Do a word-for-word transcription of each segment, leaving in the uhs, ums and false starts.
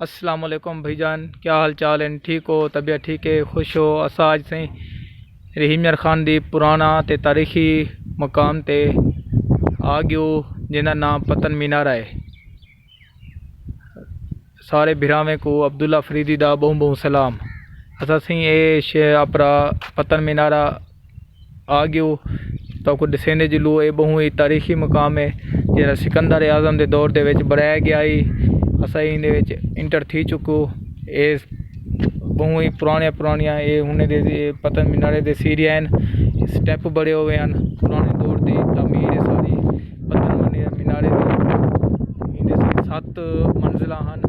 السلام علیکم بھائی جان، کیا حال چال ہیں؟ ٹھیک ہو؟ طبیعت ٹھیک ہے؟ خوش ہو؟ اساں اڄ سئیں رحیم یار خان دی پراݨا تے تاریخی مقام تے آ ڳیو، جیندا ناں پتن مینارہ ہے۔ سارے بھراویں کوں عبداللہ فریدی دا ٻہوں ٻہوں سلام۔ اساں سئیں اے شے اپرا پتن مینارہ آ ڳیو، تہاکوں ݙسیندے جلوں۔ اے ٻہوں ہی تاریخی مقام ہے، جیڑھا سکندر اعظم دے دور دے وچ بݨایا ڳیا ہئی۔ اساں ایندے وچ انٹر تھی چکو۔ اے ٻہوں ہی پراݨیاں پراݨیاں اے ہن دے، اے پتن مینارے دے سیڑھیاں ہن، سٹیپ بݨے ہوئے ہن، پراݨے دور دی تعمیر ہے ساری۔ پتن مینارے دی ایندے سئیں ست منزلاں ہن،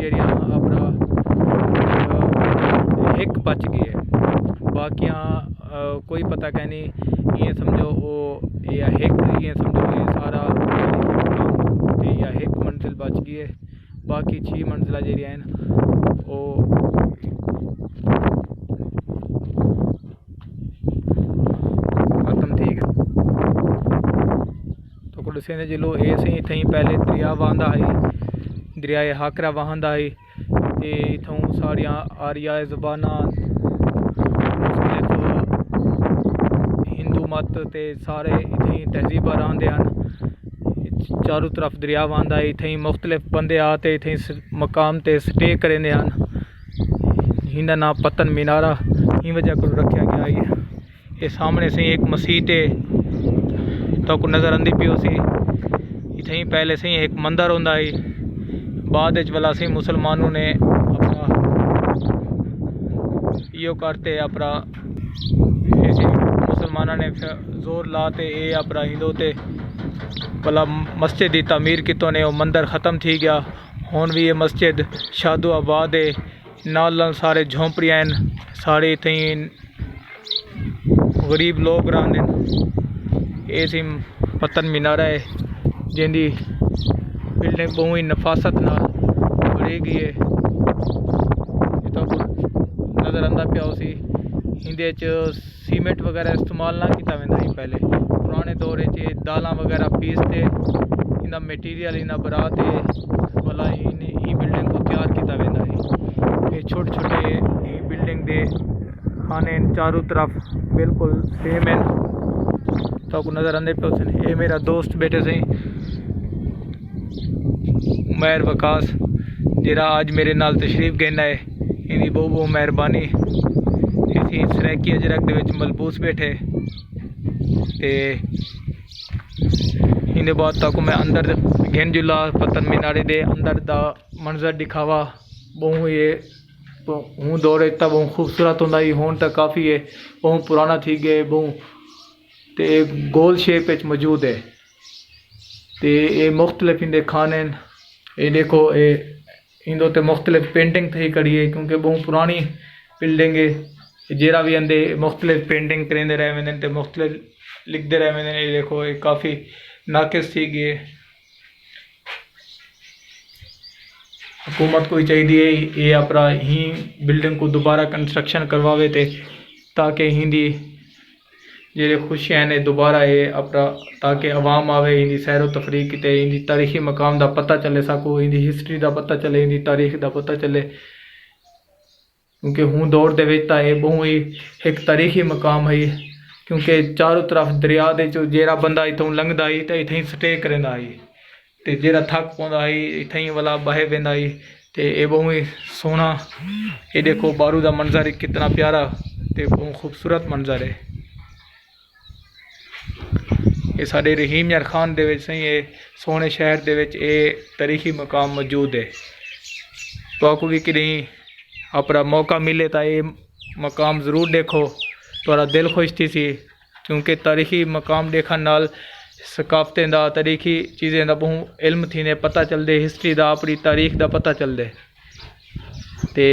جیڑھیاں اپرا ہک بچ ڳئی ہے، باقیاں آ، کوئی پتہ کائنی۔ ایئں سمجھو او، اے ہک، ایئں سمجھو اے سارا تے اے ہک منزل بچ ڳئی ہے، باقی چھی منزلاں جیڑھیاں ہن او ختم تھی ڳئے۔ تہاکوں ݙسیندے جلوں، اے سئیں اتھائیں پہلے دریا وہندا ہئی، دریائے ہاکرا وہندا ہئی۔ تے اتھوں ساریاں آریائی زباناں، مختلف ہندو مت تے سارے اتھیں تہذیباں رہندے ہن۔ چاروں طرف دریا وہندا ہے، اتھیں مختلف بندے آ تے اتھیں س-، مقام تے سٹے کریندے ہن۔ ہیندا ناں پتن مینارہ ایں وجہ کوں رکھیا ڳیا ہے۔ اے سامݨے سئیں ہک مسیت ہے، تہاکوں نظر آندی پئی ہوسی۔ اتھائیں پہلے سئیں ہک مندر ہوندا ہئی، بعد وچ ولا سئیں مسلمانوں نے اپرا ایہو کر تے اپرا، اے سئیں مسلماناں نے ف-، زور لا تے اے اپرا ایندے تے ولا مسجد دی تعمیر کیتوں نے، او مندر ختم تھی ڳیا۔ ہݨ وی اے مسجد شادو آباد ہے، نال نال سارے جھونپڑیاں ہن، سارے اتھیں غریب لوگ رہندے ہن۔ اے سئیں پتن مینارہ ہے، جیندی بلڈنگ ٻہوں ہی نفاست نال بݨائی ڳئی ہے۔ اے تہاکوں نظر آندا پیا ہوسی، ایندے اچ سیمنٹ وغیرہ استعمال نہ کیتا ویندا ہئی پہلے۔ پراݨے دور اچ اے دالاں وغیرہ پیس تے ایندا میٹیریل، ایندا بݨا تے ولا ایں، ایں بلڈنگ کوں تیار کیتا ویندا ہئی۔ اے چھوٹے چھوٹے ایں بلڈنگ دے خانے ہن، چاروں طرف بالکل سیم ہن۔ تہاکوں نظر آندے پئے ہوسن۔ اے میرا دوست ٻیٹھے سئیں عمیر وقاص، جیڑھا اڄ میرے نال تشریف گھن آئے، ایندی ٻہوں ٻہوں مہربانی۔ اسی سرائیکی اجرک دے وچ ملبوس ٻیٹھے تے ایندے بعد تہاکوں میں اندر گھن جلا، پتن مینارے دے اندر دا منظر ݙکھاوا۔ ٻہوں اے ہوں دور اچ تاں ٻہوں خوبصورت ہوندا ہئی، ہݨ تاں کافی اے ٻہوں پراݨا تھی ڳئے، ٻہوں تے اے گول شیپ اچ موجود ہے۔ تے اے مختلف ایندے خانے ہن۔ اے ݙیکھو، اے ایندے تے مختلف پینٹنگ تھئی کھڑی ہے، کیونکہ ٻہوں پراݨی بلڈنگ ہے۔ جیڑھا وی آندے مختلف پینٹنگ کریندے رہ ویندے ہن تے مختلف لکھدے رہ ویندے ہن۔ اے ݙیکھو، اے کافی ناقص تھی ڳئی ہے۔ حکومت کوں چاہیدی ہے اے اپرا ایں بلڈنگ کوں دوبارہ کنسٹرکشن کرواوے تے تاکہ ایندی جیڑھے خوشیاں ہن اے دوبارہ اے اپرا، تاکہ عوام آوے، ایندی سیر و تفریح کیتے، ایندی تاریخی مقام دا پتہ چلے، ساکوں ایندی ہسٹری دا پتہ چلے، ایندی تاریخ دا پتہ چلے۔ کیونکہ ہوں دور دے وچ تاں اے ٻہوں ہی ہک تاریخی مقام ہئی، کیونکہ چاروں طرف دریا دے چوں جیڑھا بندہ اتھوں لنگھدا ہئی تاں اتھیں سٹے کریندا ہئی، تے جیڑھا تھک پوندا ہئی اتھیں ولا ٻہہ ویندا ہئی۔ تے اے ٻہوں ہی سوہݨا، اے ݙیکھو ٻاہروں دا منظر کتنا پیارا تے ٻہوں خوبصورت منظر ہے۔ اے ساݙے رحیم یار خان دے وچ سئیں، اے سوہݨے شہر دے وچ اے تاریخی مقام موجود ہے۔ تہاکوں وی کݙہیں اپݨا موقع ملے تاں اے مقام ضرور ݙیکھو، تہاݙا دل خوش تھیسی، کیونکہ تاریخی مقام ݙیکھݨ نال ثقافتیں دا، تاریخی چیزیں دا ٻہوں علم تھیندے، پتہ چلدے، ہسٹری دا، اپݨی تاریخ دا پتہ چلدے۔ تے